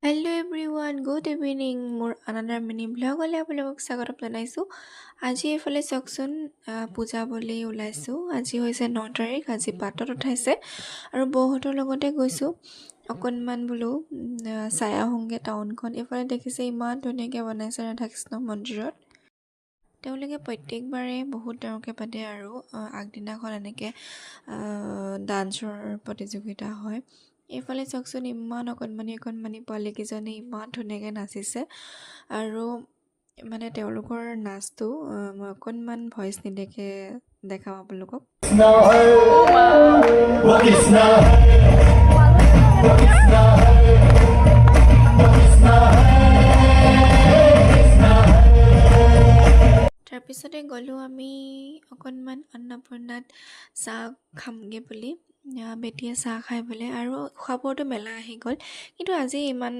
Hello' everyone, good evening. মোৰ another mini ভ্লগলৈ আপোনালোকক স্বাগতম জনাইছোঁ। আজি এইফালে চাওকচোন, পূজা বুলি ওলাইছোঁ। আজি হৈছে 9 তাৰিখ। আজি পাতত উঠাইছে আৰু বৌহঁতৰ লগতে গৈছোঁ। অকণমান বোলো চাই আহোঁগৈ টাউনখন। এইফালে দেখিছে, ইমান ধুনীয়াকৈ বনাইছে ৰাধাকৃষ্ণ মন্দিৰত। তেওঁলোকে প্ৰত্যেকবাৰে বহুত ডাঙৰকৈ পাতে আৰু আগদিনাখন এনেকৈ ডান্সৰ প্ৰতিযোগিতা হয়। এইফালে চাওকচোন, ইমান অকণমানি অকণমানি পোৱালীকেইজনে ইমান ধুনীয়াকৈ নাচিছে আৰু মানে তেওঁলোকৰ নাচটো মই অকণমান ভইচ নিদিয়াকৈ দেখাম আপোনালোকক। Krishna है, वो कृष्णा है, वो कृष्णा है, वो कृष्णा है, कृष्णा है। তাৰপিছতে গ'লোঁ আমি অকণমান অন্নপূৰ্ণাত চাহ খামগৈ বুলি। বেটীয়ে চাহ খাই বোলে আৰু খোৱা বোৱাটো মেলা আহি গ'ল, কিন্তু আজি ইমান